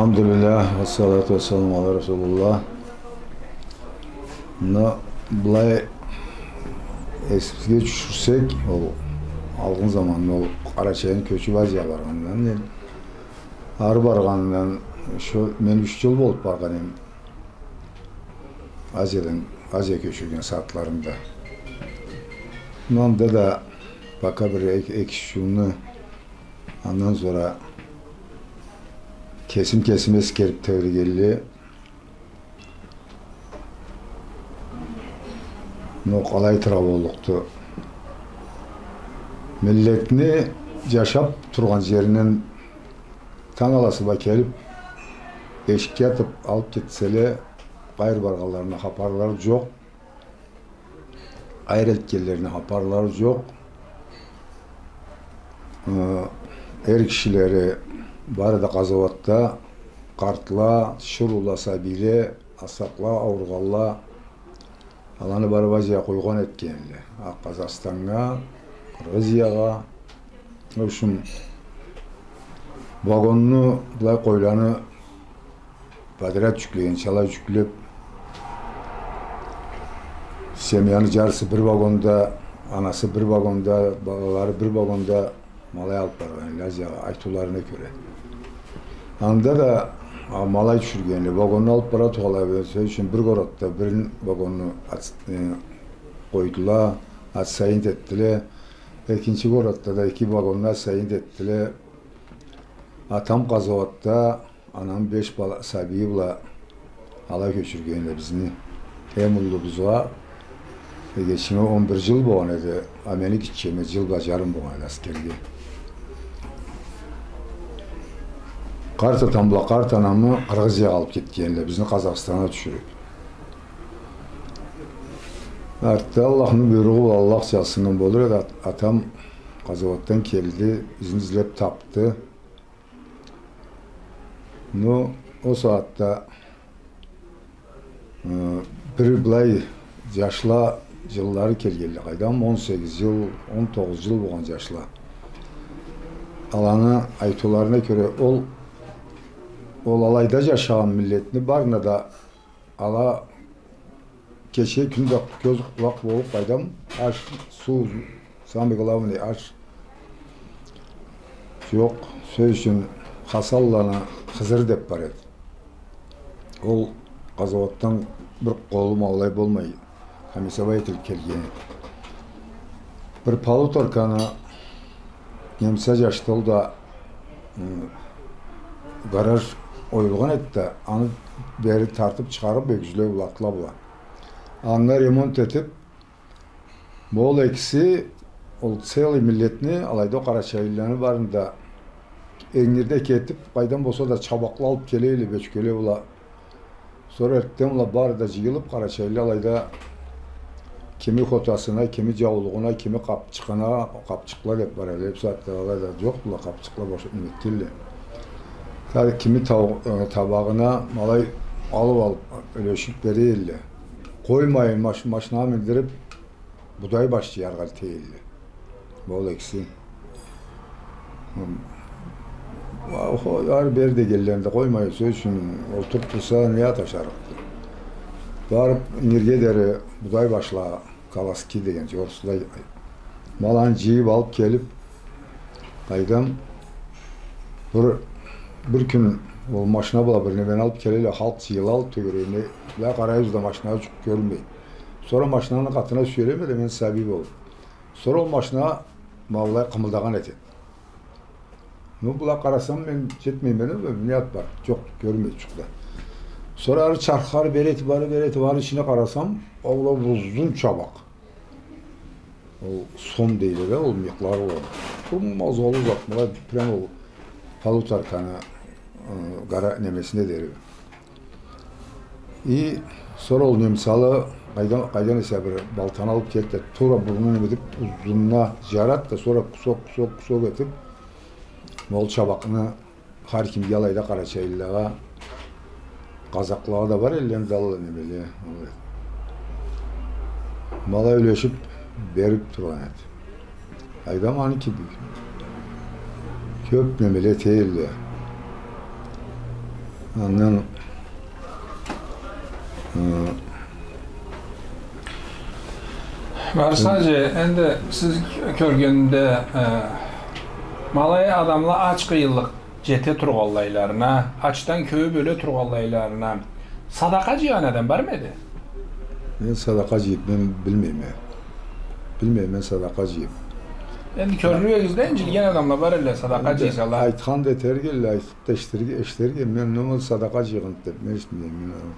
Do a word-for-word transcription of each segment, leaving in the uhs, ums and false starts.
Алхамдулиллях, уассалату уассаламу аля расулуллях. Мына былай эсибизге тюшюрсек, ол алгъын заманда ол Къарачайдан кёчюп Азия баргъандан, ары баргъандан, шо мен юч джыл болуп баргъан эдим Азиядан, Азия кёчюрген сагъатларымда. Анда да пока бир эки, эки-юч джылны, андан сора кесим-кесим эсгерип тебрегенле, ну, къалай айтыргъа боллукъду. Миллетни джашап тургъан джеринден танг аласы бла келип, эшикге атып алып кетселе, къайры баргъанларына хапарлары джокъ. Къайры элтгенлерине хапарлары джокъ. Э, эр кишилери бары да къазауатда, къартла, тиширыула, сабийле, асакъла, ауругъанла, аланы барып Азиягъа къойгъан этгенле. А, Къазахстаннга, Къыргъызиягъа. В общем, вагонну былай къойланы подряд джюклегенча алай джюклеп, семьяны джарысы бир вагонда, анасы бир вагонда, балалары бир вагонда, ма алай алып баргъан элле Азиягъа, айтыуларына кёре. Анда да, а, ма алай тюшюргенле, вагонну алып бара тургъанлай, сёз ючюн, бир городда бир вагонну ат-, э, къойдула, отсоединить этдиле. Экинчи городда да эки вагонну отсоединить этдиле. Атам къазауатда, анам беш бала, сабийи бла алай кёчюргенле бизни. Эм уллубузгъа, эгечиме он бир джыл болгъан эди, а мени гитчеме джыл бла джарым болгъан эди аскерге. Къарт атам бла къарт анамы Къыргъызиягъа алып кетгенле, бизни Къазахстаннга тюшюрюп. Артда Аллахны буйругъу бла, Аллах джазгъан болур эди, ат-, атам къазауатдан келди, бизни излеп тапды. Ну, ол сагъатда, э, бир былай джашла джыллары келгенле, къайдам, он сегиз джыл, он тогъуз джыл болгъан джашла. Аланы айтыуларына кёре, ол, ол алайда джашагъан миллетни барына да ала кече-кюн да кёз-къулакъ болуп, къайдам, аш, суу, самый главный, аш джокъ. Сёз ючюн, Хасанланы Хызыр деп бар эди. Ол къазауатдан бир къолу ма алай болмай, комиссовать этилип келген эди. Бир полуторканы немца джашды, ол да, м, гараж оюлгъан эди да, аны бери тартып чыгъарып, ёгюзле бла, атла бла. Анда ремонт этип, ма ол экиси, ол целый миллетни, алайда ол къарачайлыланы барын да энгирде кетип, къайдан болса да чабакъла алып келе эдиле, бёчкеле бла. Сора эртден бла бары да джыйылып, къарачайлыла алайда кими хотасына, кими джаулугъуна, кими къапчыкъына, къапчыкъла деп бар эди, бу сагъатда алайда джокъдула, къапчыкъла бошап неме этгенле. Хар кими тау-, э, табагъына ма алай алып алып, юлешип бере эдиле. Къоймайын, маш-, машинагъа миндирип, будай баш джыяргъа тие эдиле. Ма ол экиси. Хм. Ары бери дегенлерин да къоймай, сёз ючюн, олтуруб турса, не ат ашарыкъды. Барыб, ингирге дери будай башла, колоски дегенча, орусла. Ма аланы джыйыб алыб келиб, къайдам, бир, бир кюн ол машина бла бир немени алыб келелле, халкъ джыйылалла тёгерегине, былай къарайбыз да, машина джукъ кёрюнмей. Сора машинаны къатына сюелеме да, мен сабий болуб. Сора ол машина ма былай къымылдагъан этеди. Ну, былай къарасам, мен джетмейме да, не ат бар? Джокъ, кёрюнмейди джукъ да. Сора ары чархха бери этиб, ары бери этиб, ары ичине къарасам, ол узун чабакъ. Ол сом дейле да, ол мыйыкълары болгъан. Тум азалы зат, былай прям ол полуторканы, ы, гара немесине дери. И сора ол немсалы къайдан, къайдан эсе бир балтаны алыб келиб да, туура бурнуна неме этиб, узунуна джарады да, сора кусок, кусок, кусок этиб, ол чабакъны хар кимге, алайда къарачайлылагъа, къазакълагъа да бар эллени да аллай немеле, аллай. Ма алай юлешиб бериб тургъан эди. Къайдам, аны кибик кёб немеле тюйюлдю. Андан, э, Барыс хаджи, энди сиз кёргенде, э, ма алай адамла ач къыйынлыкъ джете тургъанлайларына, ачдан кёбюб ёле тургъанлайларына садакъа джыйгъан адам бармы эди? Мен садакъа джыйыб, мен билмейме. Билмейме мен садакъа джыйыб. Энди кёрюрюгюзде, инджилген адамла бар элле, садакъа джыйсала. Айтхан да этерге элле, айтыб да эшитирге, эшитирге, мен не болду садакъа джыйгъан деб, мен эшитмейме мен.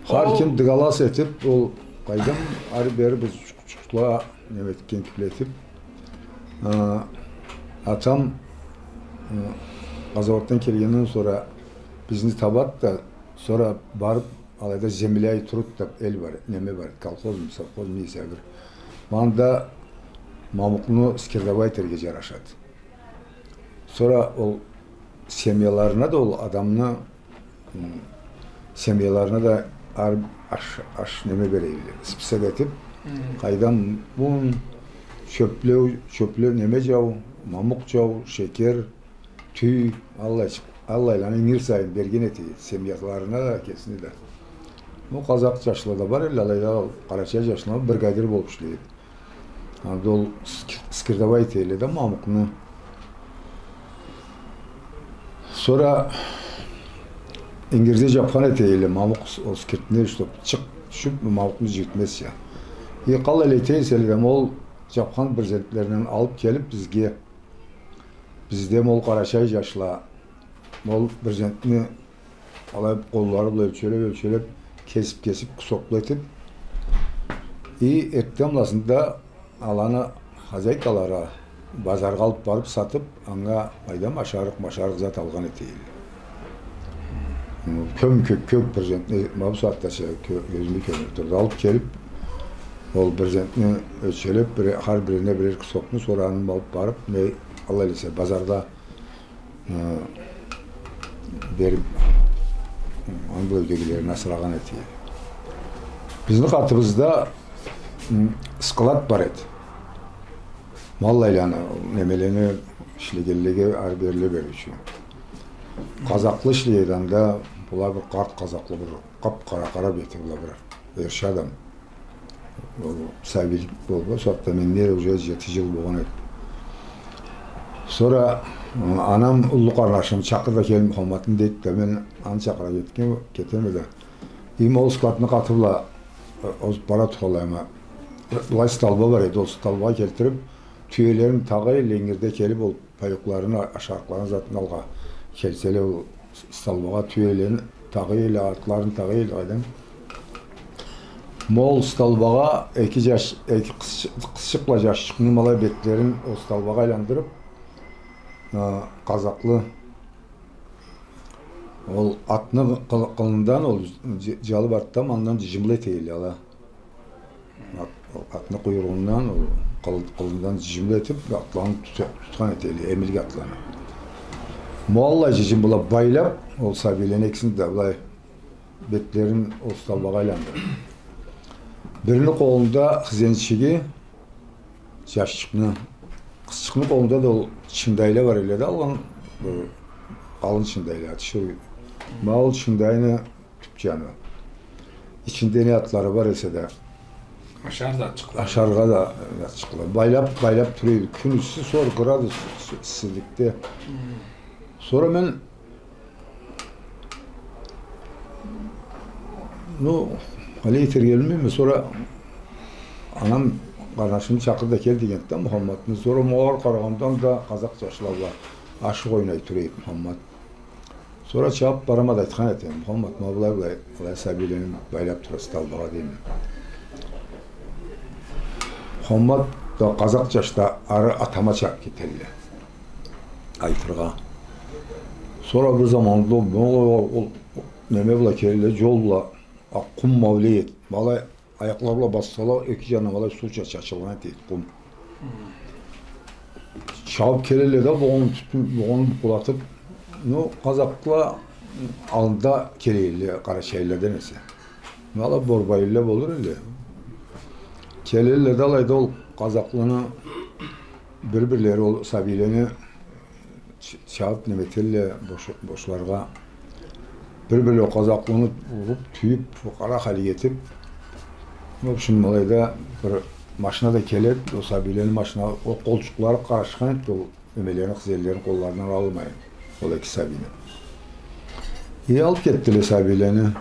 Хар ким дыгалас этиб, ол къайдам, ары-бери бир чукъ-, чукъла неме этген кибик этиб. А, атам, ы, къазауатдан келгенден сора бизни табады да, сора барыб, алайда земля и труд деб эл бар, неме бар, колхозму, совхозму, не эсе бир. Анда мамукъну скирдовать этерге джарашады. Сора ол семьяларына да, ол адамны, м, семьяларына да ар-, аш, аш неме бере эдиле. Список этиб, къайдам, ун, чёпле, чёпле неме джау, мамукъ джау, шекер, тюй, аллай, аллайланы ингир сайын берген эте эди семьяларына да, кесине да. Бу къазакъ джашла да бар эдиле, алайда къарачай джашла, бригадир болуб ишлей эди. Анда ол ск-, скирдовать эте эдиле да мамукъну. Сора ингирде джабхан эте эдиле мамукъ ол скиртни, чтоб чыкъ тюшюб, мамукъну джибитмезча. Э, къалай эте эселе да, ол джабхан брезентлеринден алыб келиб бизге, бизде ол къарачай джашла ол брезентни алай къоллары бла ёлчелеб, ёлчелеб, кесиб, кесиб, кусокла этиб, и эртденбласында аланы хозяйкалары базаргъа алыб барыб сатыб, анга, къайдам, ашарыкъ-машарыкъ зат алгъан эте эдиле. Кём, кёк, кёк брезентни, ма бусагъатдача кё-, кёзюме кёрюнюб турады. Алыб келиб, ол брезентни ёлчелеб, бир, хар бирине бирер кусокну, сора аны алыб барыб, не, алай эсе, базарда э, бериб, аны бла юйдегилерин асырагъан эте эди. Бизни къатыбызда, м, склад бар эди. Ма алайланы, немелени, ишлегенлеге ары-бери бериучю. Къазакълы ишлей эди анда, была бир къарт къазакълы, бир къап-къара, къара бети была бир эрши адам. Ол сабийлик болгъан, сора да мен нере уже джети джыл болгъан эди. Сора, ы, анам уллу къарнашым, чакъыр да кел Мухаммадны дейди да, мен аны чакъыра кетген, кетеме да. Эм ол складны къаты бла, ы, озуб бара тураллайма. Былай столба бар эди, ол столбагъа келтириб, тюелерин тагъа эдиле, ингирде келиб ол паёкларын, а-, ашарыкъларын, затын алгъа келселе, ол с-, столбагъа тюелерин тагъа эдиле, атларын тагъа эдиле, къайдам. Ма ол столбагъа эки джаш, эки къызчы-, къызчыкъ бла джашчыкъны ма алай бетлерин ол столбагъа айландырыб, а, къазакълы ол атны къыл-, къылындан, ол дж-, джалыб артда андан джыжымла эте эдиле ала. Ат-, атны къуйругъундан, ол къыл-, къылындан джыжымла этиб, атланы тута-, тутхан эте эдиле, эмилик атланы. Ма аллай джыжым бла байлаб, ол сабийлени экисин да былай бетлерин ол столбагъа айландырыб. Бирини къолунда хызенчиги, джашчыкъны, къызчыкъны къолунда да ол чындайла бар эдиле да, алгъан, бу, къалын чындайла, тиширыу. Ма ол чындайны тюб джаны. Ичинде не атлары бар эсе да. Ашар затчыкъла. Ашаргъа да затчыкъла. Байлаб, байлаб тура эди. Кюн ыссы, сора градус ыссы-, ыссы-, ыссы эди да. Хы. Сора мен, ну, алай этерге билмейме. Сора анам къарнашымы чакъыр да кел деген эди да Мухаммадны. Сора ма огъар къарагъандан да къазакъ джашла бла ашыкъ ойнай тура эди Мухаммад. Сора чабыб барама да айтхан этеме, Мухаммад, ма былай, былай, былай сабийлени байлаб тура столбагъа, дейме. Мухаммад да, къазакъ джаш да ары атама чабыб кетелле. Айтыргъа. Сора бир заманда ол, ол, ол неме бла келелле, джол бла, а, къум ма алай эди. Ма алай аякълары бла бассала, эки джанындан ма алай суу ча-, чачылгъан эте эди, къум. Хы. Чабыб келелле да, богъун тутуб, богъун букъулатыб, ну, къазакъла аллында келелле, къарачайлыладан эсе. Ма ала борбайлыла болур эдиле. Келелле да, алайда ол къазакълыны бир-бирлери ол сабийлени Ч-, чабып неме этелле бош-, бошларгъа. Бир-бирле къазакъланы уруп, тюйюп, къара халиге этип. В общем, алайда бир машина да келеди, ол сабийлени машина, ол къолчукълары къарышхан эди, ол немелерин, хызенлерин къолларындан алмайын, ол эки сабийни. И алып кетдиле сабийлени.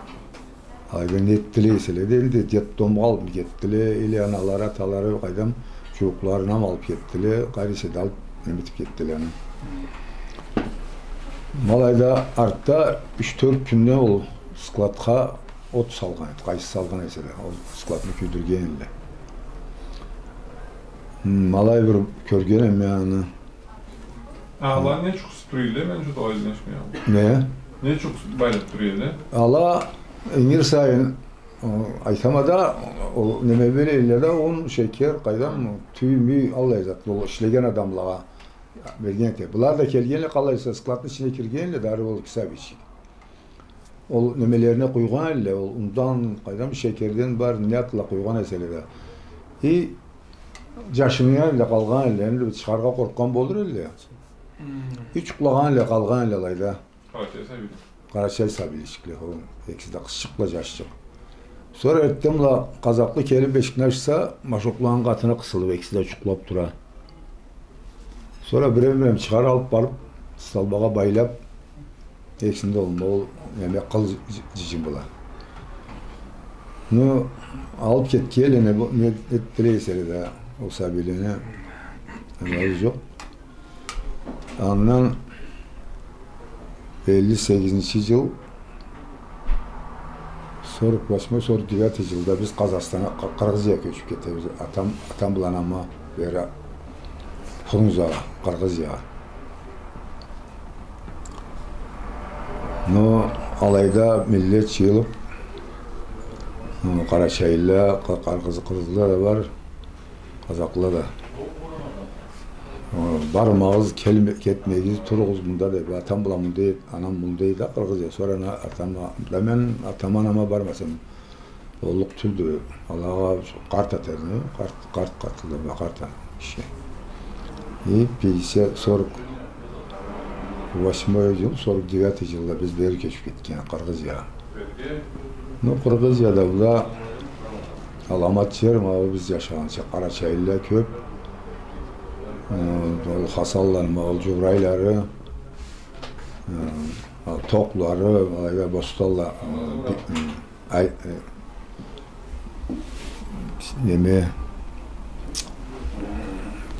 Алайда не этдиле эселе да, энди детдомгъа алып кетдиле, или аналары, аталары, къайдам, джууукъларын алып кетдиле, къайры эсе да алып, неме этип кетдиле аны. Ма алайда артда юч-тёрт кюнде ол складха от салгъан эди, къайсы салгъан эселе да, ол складны кюйдюрген эдиле. М, ма алай бир кёргенме мен аны. А ала нечик къысып тура эдиле, мен джукъ айтмайым. Не? Нечик къысып байлап тура эдиле? Ала ингир сайын, о, айтама да, ол неме берелле да, ун, шекер, къайдам, тюй-мюй, аллай зат, ол ишлеген адамлагъа берген эте. Была да келгенле, къалай эсе, складны ичине киргенле, дары ол эки сабийчик. Ол немелерине къуйгъан эдиле, ол ундан, къайдам, шекерден бар, не затла къуйгъан эселе да. И джашыннган эдиле, къалгъан эдиле, энди чыгъаргъа къоркъгъан болур эдиле. Хм. И джукълагъан эдиле, къалгъан эдиле алайда. Къарачай сабийле. Къарачай сабийлечикле, ол экиси да къызчыкъла, джашчыкъ. Сора эртденбла къазакълы келип эшикни ачса, машокъланы къатына къысылып, экиси да джукълап тура. Сора бирем-бирем чыгъара, алып барып, столбагъа байлап, экисин да ол, ол неме, къыл джы-, джыджым бла. Ну, алып кетгенле, не бу-, не этдиле эселе да, ол сабийлени, алай джокъ. Андан элли сегизинчи джыл, сорок восьмой, сорок девятый джылда биз Къазахстаннга, Къы-, Къыргъызиягъа кёчюп кетебиз. Атам, атам бла анам бери Фрунзагъа, Къыргъызиягъа. Но алайда миллет джыйылып, но, къарачайлыла, къы-, къыргъыз-, къыргъызла да бар, къазакъла да. Э, бармагъыз, келме-, кетмегиз, туругъуз мында деп, атам бла мында эди, анам мында эди да, Къыргъызия. Сора ана-, атам да, мен атама, анама бармасам боллукъ тюлдю. Алагъа къарт этерди, къарт, къарт, къарт, къарт киши. И пятьдесят, сорок восьмой джыл, сорок девятый джылда биз бери кёчюп кетген, Къыргъызиягъа. Ну, Къыргъызияда была аламат джер, ма ол биз джашагъанча, къарачайлыла кёп. Э, ол Хасанланы, ма ол Джубрайлары, э, ол Токълары, алайда Бостанла, э, би-, э, ай, э, неме,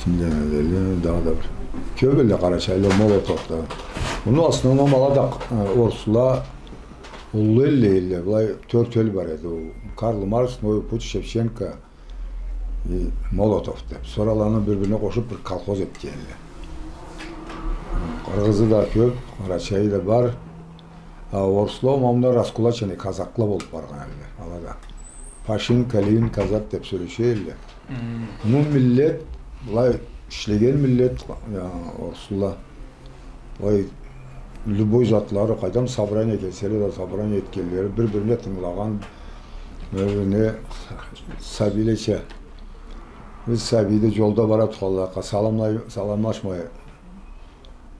кимле эдиле, дагъыда бир. Кёп эдиле къарачайлыла, Молотов да. Муну основном ала да, э, орусла, уллу элле эдиле, былай тёрт эл бар эди. Ол Карл Маркс, Новый путь, Шевченко и Молотов деп. Сора аланы бир-бирине къошуп бир колхоз этгенле. Къыргъызы да кёп, къарачайы да бар. А орусла, ма мында раскулаченный казакла болуп баргъан эдиле, ала да. Пашин, Калинин казак деп сёлеше эдиле. Хм. Бу миллет, былай ишлеген миллет, я, орусла. Ой, любой затлары, къайдам, собрание келселе да, собрание этгенлери, бир-бирине тынгылагъан, бир-бирине сабийлеча. Биз сабийде джолда бара тургъанлыкъгъа, саламлай-, саламлашмай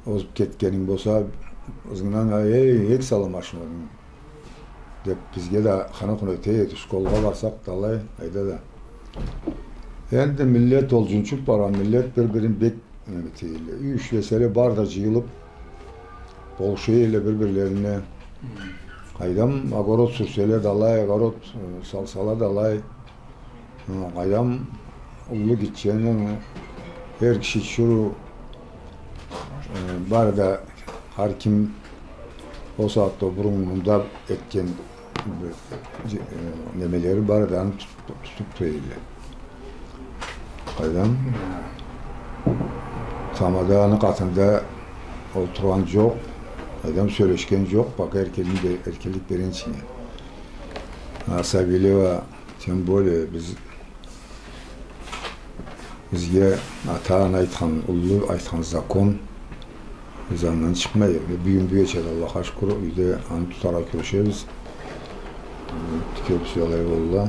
озуп кетгенинг болса, ызынгдан, «Эй, нек саламлашмадынг?» деп, бизге да ханы-хуну эте эди, школгъа барсакъ да алай, къайда да. Энди миллет ол, джунчуп баргъан миллет, бир-бирин бек неме эте эдиле. Юй ишлеселе, бары да джыйылып, болуша эдиле бир-бирлерине. Къайдам, огород сюрселе да алай, огород, э, салсала да алай. Э, къайдам, уллу-гитчени, эр киши тиширыу, э, бары да хар ким ол сагъатда бурун мында этген бир, э, немелери бары да аны тутуп, тутуп тура эдиле. Къайдам, тамаданы къатында олтургъан джокъ, къайдам, сёлешген джокъ, пока эркинлик бе-, эркинлик бергинчи. А сабийле уа, тем более, биз Бизге ата-ана айтхан, уллу айтхан закон, биз андан чыкъмай, бюгюн-бюгече да, Аллахха шукур, юйде аны тутаргъа кюрешебиз. Кёбюсю алай болдула.